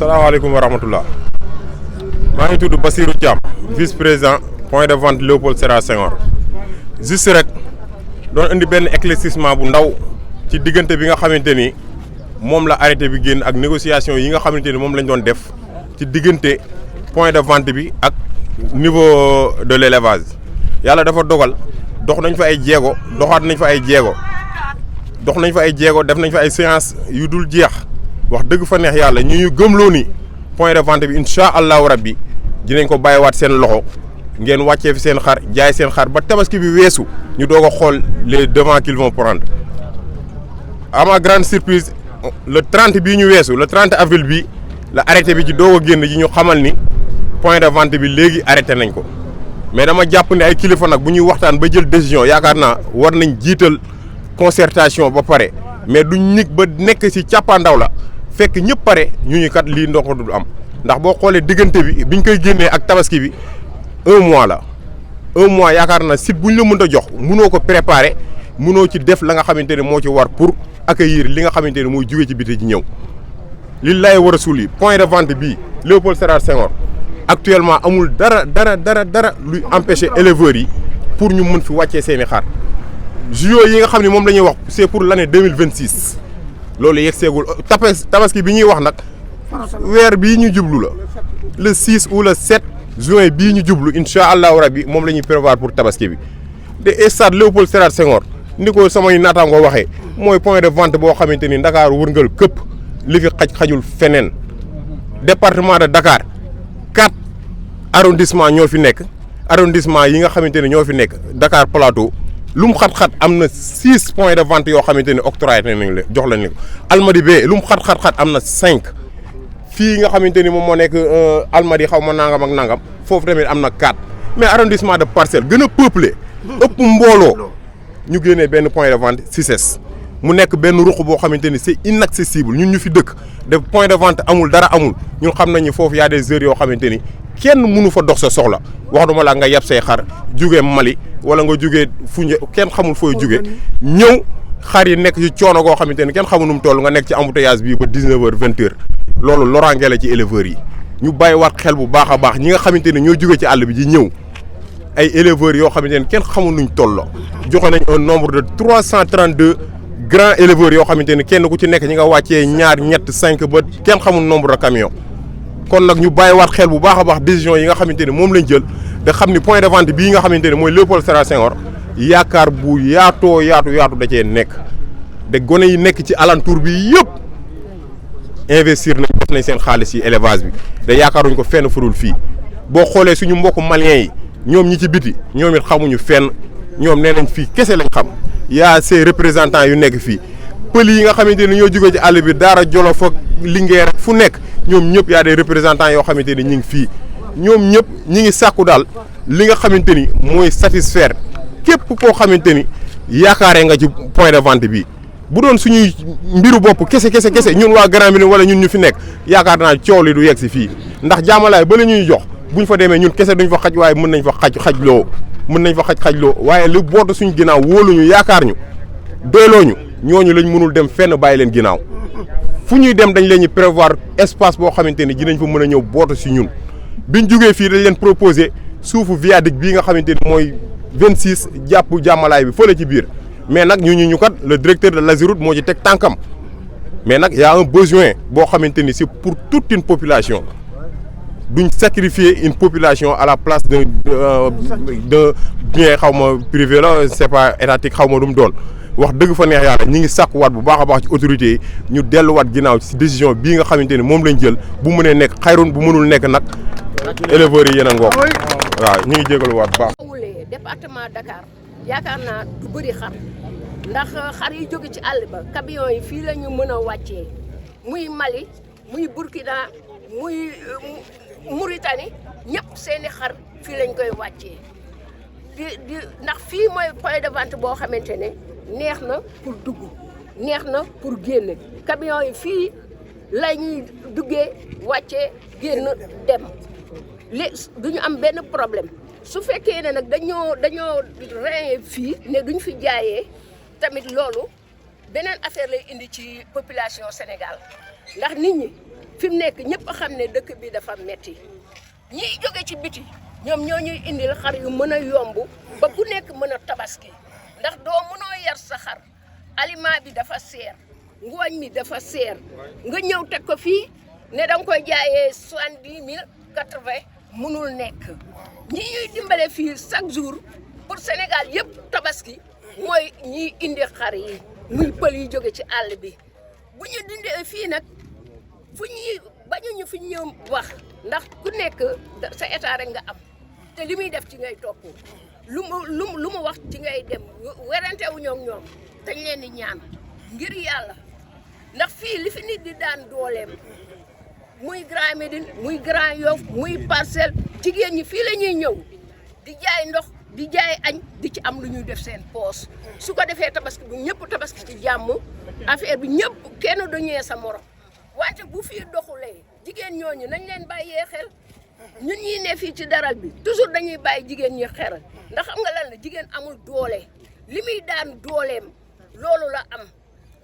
salaamaaleykum wa rahmatullah maa ngi tudd Bassirou Thiam vice président point de vente Léopold Sédar Senghor juste rek doon indi benn éclaircissement bu ndaw ci diggante bi nga xamante ni moom la arrêté bi génn ak négociation yi nga xamante ni moom lañ doon def ci diggante point de vente bi ak niveau de l'élevage yàlla dafa dogal dox nañ fa ay jéego doxaat nañ fa ay jéego dox nañ fa ay jéego def nañ fa ay séance yu dul jeex wax dëgg fa neex yàlla ñu gëmloo ni point de vente bi incha allahu rabbi dinañ ko bàyyiwaat seen loxo ngeen wàccee fi seen xar jaay seen xar ba tabaski bi weesu ñu doog a xool les devants qu'ils vont prendre. à ma grande surprise le 30 bii ñu weesu le 30 avril bi la arrêté bi ci doog a génn ji ñu xamal ni point de vente bi léegi arrêté nañ ko mais dama jàpp ne ay kilifa nag bu ñuy waxtaan ba jël décision yaakaar naa war nañ jiital concertation ba pare mais duñ nig ba nekk ci càppaandaw la fekk ñëpp pare ñu kat lii ndox du am ndax boo xoolee diggante bi biñ koy génnee ak tabaski bi 1 mois la 1 mois yaakaar naa site bu ñu la mën a jox mënoo ko préparer mënoo ci def la nga xamante ne moo ci war pour accueillir li nga xamante ne mooy jóge ci biti ji ñëw li lay war a suul yi point de vente bii Léopold Sédar Senghor actuellement amul dara luy empêcher éleveurs yi pour ñu mën fi wàccee seeni xar JO yi nga xam ne moom la ñuy wax c'est pour l'année 2026 loolu yegg seegul tabaski bi ñuy wax nag weer bii ñu jublu la le 6 ou le 7 juin bii ñu jublu incha allahu rabbi moom la ñuy prévoir pour tabaski bi te stade Léopold Sédar Senghor ni ko samay naataangoo waxee mooy point de vente boo xamante ni Dakar wërngal këpp li fi xajul feneen département de Dakar 4 arrondissement ñoo fi nekk arrondissement yi nga xamante ne ñoo fi nekk Dakar Plateau lu mu xat-xat am na 6 points de vente yoo xamante ne octroyé nañ leen jox lañ ko Almadi bee lu mu xat-xat am na 5 fii nga xamante ni moom moo nekk Almadi xaw ma nangam ak nangam foofu tamit am na 4 mais arrondissement de Parcelles gën a peuplé ëpp mbooloo ñu génnee benn point de vente CICES mu nekk benn ruq boo xamante ni c'est inaccessible ñun ñu fi dëkk de point de vente amul dara amul ñun xam nañu foofu y a des heures yoo xamante ni kenn mënu fa dox sa soxla wax duma la nga yab say xar jugee Mali wala nga jugee Foundiougne kenn xamul fooy jugee ñëw xar yi nekk ci coono goo xamante ni kenn xamul nu mu toll nga nekk ci embouteillage bii ba 19h 20h loolu loraange la ci éleveurs yi ñu bàyyiwaat xel bu baax a baax ñi nga xamante ne ñoo jugee ci àll bi di ñëw ay éleveurs yoo xamante ne kenn xamul nuñ toll joxe nañ un nombre de 332 grands éleveurs yoo xamante ni kenn ku ci nekk ñi nga wàccee ñaar ñett 5 ba kenn xamul nombre de camions kon nag ñu bàyyiwaat xel bu baax a baax décision yi nga xamante ni moom lañ jël te xam ni point de vente bii nga xamante ni mooy Léopold Sédar Senghor yaakaar bu yaatu da cee nekk de gone yi nekk ci alentour bi yëpp investir nañ def nañ seen xaalis yi élevage bi te yaakaaruñ ko fenn furul fii boo xoolee suñu mbokku maliens yi ñoom ñi ci biti ñoom it xamuñu fenn ñoom nee nañ fii kese lañ xam yaa ces représentants yu nekk fii pël yi nga xamante ni ñoo jógee ci àll bi Daara Jolof ak Linguère fu nekk ñoom ñëpp yaa des représentants yoo xamante ni ñu ngi fii ñoom ñëpp ñi ngi sàkku daal li nga xamante ni mooy satisfaire képp koo xamante ni yaakaaree nga ci point de vente bi bu doon suñuy mbiru bopp kese ñun waa Grand Médine wala ñun ñu fi nekk yaakaar naa coow li du yegg si fii ndax jaamalaay ba la ñuy jox buñ fa demee ñun kese duñ fa xaj waaye mën nañ fa xajloo waaye li bootu suñ ginnaaw wóoluñu yaakaar ñu doyloo ñu ñooñu lañ mënul dem fenn bàyyi leen ginnaaw fu ñuy dem dañ leen ñu prévoir espace boo xamante ni dinañ fa mën a ñëw bootu si ñun biñ jógee fii dañ leen proposer suufu viaduc bii nga xamante ni mooy 26 jàpp jàmmalaay bi fële ci biir mais nag ñu kat le directeur de l'AGEROUTE moo ci teg tànkam mais nag y a un besoin boo xamante ni c'est pour toute une population duñ sacrifier une population à la place de bien xaw ma privé la c'est pas étatique xaw ma lu mu doon wax dëgg fa neex yàlla ñi ngi sàkkuwaat bu baax a baax ci autorités yi ñu delluwaat ginnaaw ci décision bii nga xamante ni moom lañ jël bu mënee nekk xayrun bu mënul nekk nag éleveurs yi yéen a ngoog waaw ñu ngi jégaluwaat bu baax. département Dakar yaakaar naa du bëri xar ndax xar yi jóge ci àll ba camion yi fii la ñu mën a wàccee muy Mali muy Burkina muy Mauritanie ñëpp seeni xar fii lañ koy wàccee di ndax fii mooy point de vente boo xamante ne neex na pour dugg neex na pour génn camion yi fii la ñuy duggee wàccee génn dem duñu am benn problème su fekkee ne nag dañoo rey fii ne duñ fi jaayee tamit loolu beneen affaire lay indi ci population Sénégal ndax nit ñi fi mu nekk ñëpp xam ne dëkk bi dafa metti ñiy jóge ci biti ñoom ñoo ñuy indil xar yu mën a yomb ba ku nekk mën a tabaski ndax doo mënoo yar sa xar aliment bi dafa seer ngooñ mi dafa seer nga ñëw teg ko fii ne danga koy jaayee 70 000 80 mënul nekk ñi ñuy dimbale fii chaque jour pour Sénégal yëpp tabaski mooy ñiy indi xar yi muy pël yi jóge ci àll bi bu ñu dindee fii nag fu ñuy bañuñu fi ñëw wax ndax ku nekk sa état rek nga am te li muy def ci ngay topp lu mu wax ci ngay dem werante wu ñoom dañ leen di ñaan ngir yàlla ndax fii li fi nit di daan dooleem muy Grand Médine muy Grand Yoff muy Parcelles jigéen ñi fii la ñuy ñëw di jaay ndox di jaay añ di ci am lu ñuy def seen poos su ko defee tabaski bu ñëpp tabaski ci jàmm affaire bi ñëpp kenn du ñëwee sa morom wante bu fii doxulee jigéen ñooñu nañ leen bàyyee xel ñun ñii ne fii ci daral bi toujours dañuy bàyyi jigéen ñi xel ndax xam nga lan la jigéen amul doole li muy daan dooleem loolu la am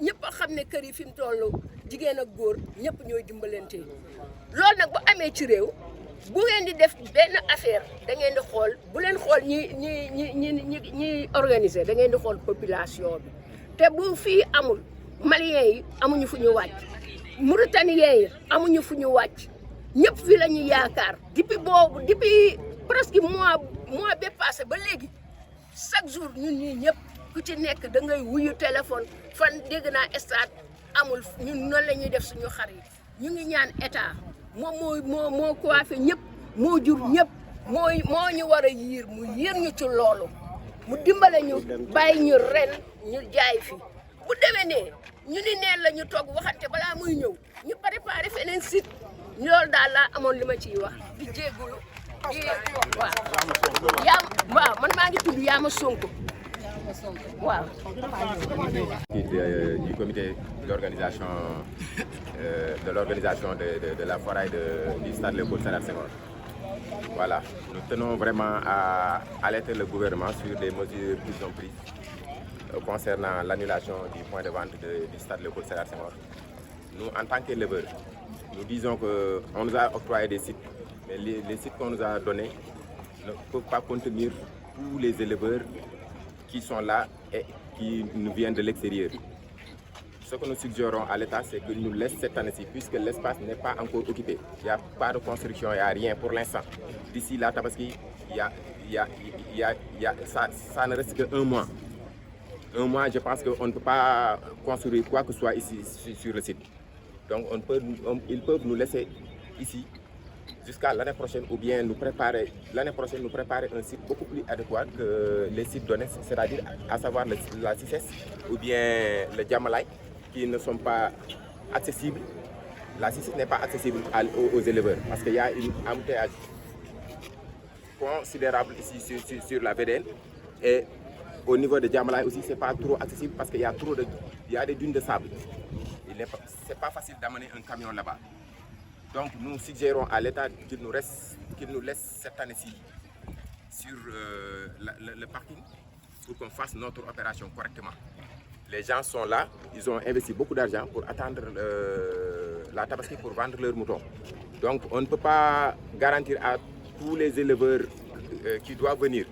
ñëpp a xam ne kër yi fi mu toll jigéen ak góor ñëpp ñooy dimbalante loolu nag bu amee ci réew bu ngeen di def benn affaire da ngeen di xool bu leen xool ñi organiser da ngeen di xool population bi te bu fii amul maliens yi amuñu fu ñu wàcc mauritaniens yi amuñu fu ñu wàcc ñëpp fii la ñuy yaakaar depuis presque mois ba passé ba léegi chaque jour ñun ñii ñëpp ku ci nekk da ngay wuyu téléphone fan dégg naa stade amul ñun noonu la ñuy def suñu xar yi ñu ngi ñaan état moom moo coiffé ñëpp moo jur ñëpp moo ñu war a yiir mu yiir ñu ci loolu mu dimbale ñu bàyyi ñu ren ñu jaay fi bu demee ne ñu ni neen la ñu toog waxante balaa muy ñëw ñu préparé feneen site loolu daal laa amoon li ma ciy wax di jéggulu waaw man maa ngi tudd Yaama Sonko waaw. Du comité d'organisation de la foiraille du stade Léopold Sédar Senghor. Voilà, nous tenons vraiment à alerter le gouvernement sur des mesures qui sont prises concernant l'annulation du point de vente du stade Léopold Sédar Senghor. Nous, en tant qu'éleveurs, nous disons qu'on nous a octroyé des sites, mais les sites qu'on nous a donnés ne peuvent pas contenir tous les éleveurs qui sont là et qui nous viennent de l'extérieur. Ce que nous suggérons à l'État, c'est qu'il nous laisse cette année-ci, puisque l'espace n'est pas encore occupé. Il n'y a pas de construction, il n'y a rien pour l'instant. D'ici là, Tabaski, ça ne reste qu'un mois. Un mois, je pense qu'on ne peut pas construire quoi que ce soit ici sur le site. Donc ils peuvent nous laisser ici jusqu'à l'année prochaine ou bien nous préparer un site beaucoup plus adéquat que les sites donnés, c'est-à-dire à savoir la CICES ou bien le Djamalai qui ne sont pas accessibles. La CICES n'est pas accessible aux éleveurs parce qu'il y a une embouteillage considérable ici sur la VDN et au niveau de Djamalai aussi c'est pas trop accessible parce qu'il y a des dunes de sable. C'est pas facile d'amener un camion là-bas. Donc nous suggérons à l'État qu'il nous laisse cette année-ci sur le parking pour qu'on fasse notre opération correctement. Les gens sont là, ils ont investi beaucoup d'argent pour attendre la Tabaski pour vendre leurs moutons. Donc on ne peut pas garantir à tous les éleveurs qui doivent venir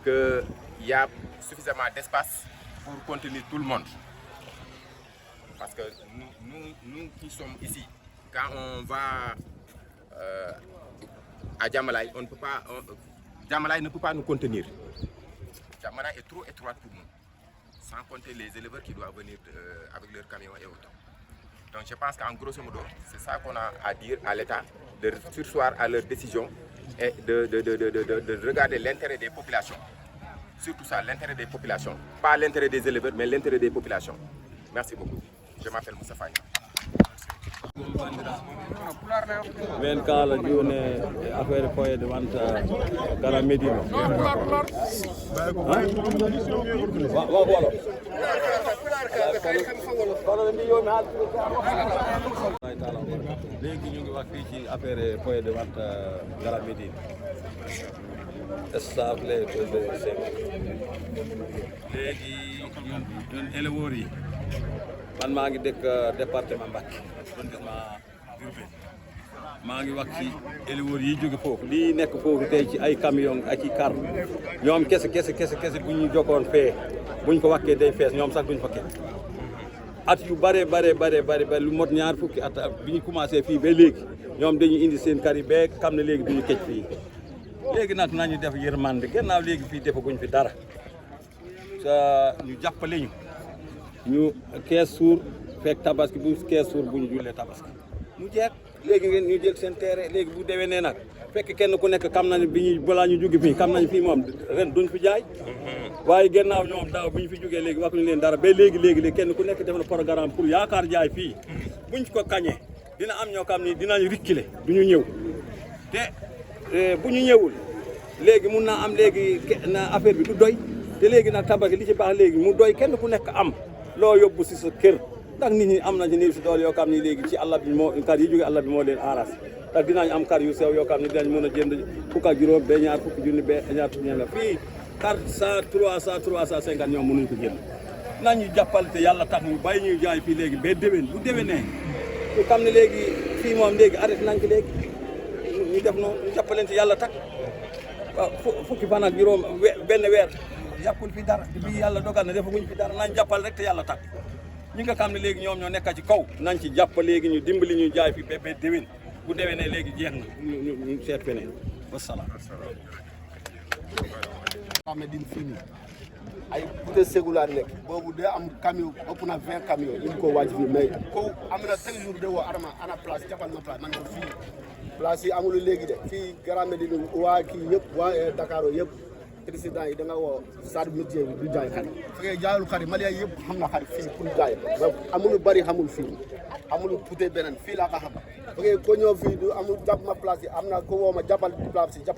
qu'il y a suffisamment d'espace pour contenir tout le monde. Parce que nous qui sommes ici, quand on va à Djamalai, on ne peut pas, Djamalai ne peut pas nous contenir. Djamalai est trop étroite pour nous, sans compter les éleveurs qui doivent venir avec leurs camions et autres. Donc je pense qu'en grosso modo, c'est ça qu'on a à dire à l'État, de surseoir à leurs décisions et de regarder l'intérêt des populations. Surtout ça, l'intérêt des populations. Pas l'intérêt des éleveurs, mais l'intérêt des populations. Merci beaucoup. Je m'appelle Moussa Faye. men kala joni affaire foye de vente Grand Médine léegi ñu ngi wax fii ci affaire foye de vente Grand Médine stable de léegi ñun éleveurs yi man maa ngi dëkk département Mbacké arrondissement maa ngi wax ci éleveurs yi jóge foofu lii nekk foofu tey ci ay camion ak i car ñoom kese bu ñu jokkoon fee buñ ko wàkkee day fees ñoom sax duñ fa kenn at yu bare lu mot ñaar fukki at bi ñu commencé fii ba léegi ñoom dañuy indi seen kar yi ba xam ne léegi duñu këj fii léegi nag nañu def yërmande gannaaw léegi fii defaguñ fi dara ñu jàppale ñu 15 jours fekk tabaski bu 15 jours bu ñu jullee tabaski mu jeex léegi ngeen ñu jël seen terrain léegi bu déwee nee nag fekk kenn ku nekk xam nañ bi ñuy balaa ñu jóge fii xam nañ fii moom ren duñ fi jaay waaye gannaaw ñoom daaw bi ñu fi jógee léegi waxuñu leen dara ba léegi kenn ku nekk def na programme pour yaakaar jaay fii buñ ko kañee dina am ñoo xam ni dinañ reculer du ñu ñëw te bu ñu ñëwul léegi mun naa am léegi na affaire bi du doy te léegi nag tabaski li ci baax léegi mu doy kenn ku nekk am loo yóbbu si sa kër ndax nit ñi am na ci niir si doole yoo xam ni léegi ci àll bi moo kar yi jóge àll bi moo leen aras ndax dinañ am kar yu sew yoo xam ne dinañ mën a jënd fukk ak juróom ba ñaar fukki junni ba ñaar fukki ñaar fii kar 350 ñoom mënuñ ko jënd nañu jàppal te yàlla tax ñu bàyyi ñuy jaay fii léegi ba déwén bu déwénee ñu xam ne léegi fii moom léegi arrêté nañ ko léegi ñu def noonu ñu jàppaleen te yàlla tax waaw fukki fan ak juróom benn weer yàqul fi dara bi yàlla dogal na defaguñ fi dara nañ jàppal rek te yàlla tax ñi nga xam ne léegi ñoom ñoo nekk ci kaw nañ ci jàpp léegi ñu dimbali ñu jaay fi ba déwén bu déwénee léegi jeex na ñu seet feneen wasalaam. Medine fii nii ay côté Ségula nekk boobu day am camion ëpp na 20 camion ñu ko wàcc fii mais ko am na 5 jours de woo Adama ana place jàppal ma place man ko fii place yi amul léegi de fii Grand Médine waa kii yëpp waa Dakar yëpp président yi da nga woo Sadou métier bi du jaay xar fekkee jaayul xar yi Malien yëpp xam na xar fii pour jaay amul bari xamul fii amul pute beneen fii laa ko xam fekkee ko ñëw fii du amul jàpp ma place yi am na ko woo ma jàppal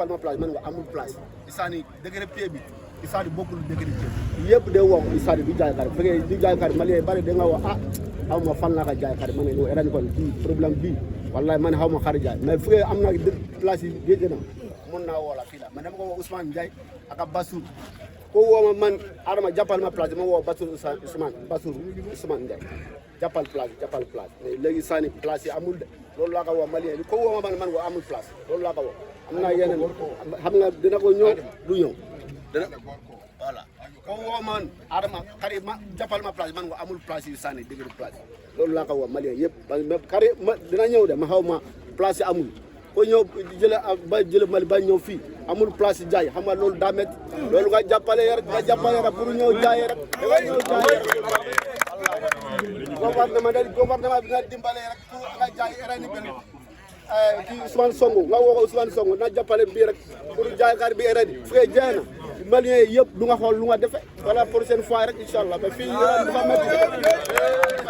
ma place man nga amul place isaani degré pied bi isaani bokkul degré pied yëpp de woo isaani du jaay xar fekkee du jaay xar Malien bari da nga woo xaw ma fan laa ko jaay xar ma ne yow ren kon kii problème bii wallahi man xaw ma xar jaay mais fekkee am na place yi géej na mun naa woo la fii la man dama ko woo Ousmane Ndiaye ak Bassour ko woo ma man Adama jàppal ma place ma woo Bassour Ousmane Ndiaye jàppal place mais léegi sànni place yi amul de loolu laa ko woo Malien ko woo ma man ko amul place loolu laa ko woo am na yeneen xam nga dina ko ñëw du ñëw dina voilà ko woo man Adama xari ma jàppal ma place man ko amul place yu sànni dëgg place loolu laa ko woo Malien yëpp xari ma dina ñëw de ma xaw ma place yi amul ko ñëw jële Mali ba ñëw fii amul place yi jaay xam nga loolu daa métti loolu nga jàppale rek pour ñëw jaay rek gouvernement bi nga dimbale rek pour nga jaay ren benn kii Ousmane Sonko nga woo ko Ousmane Sonko na jàppale bii rek pour jaay xar bi ren fu koy jaay na Malien yëpp du nga xool lu nga defe wala prochaine fois rek incha allah ba fii dafa métti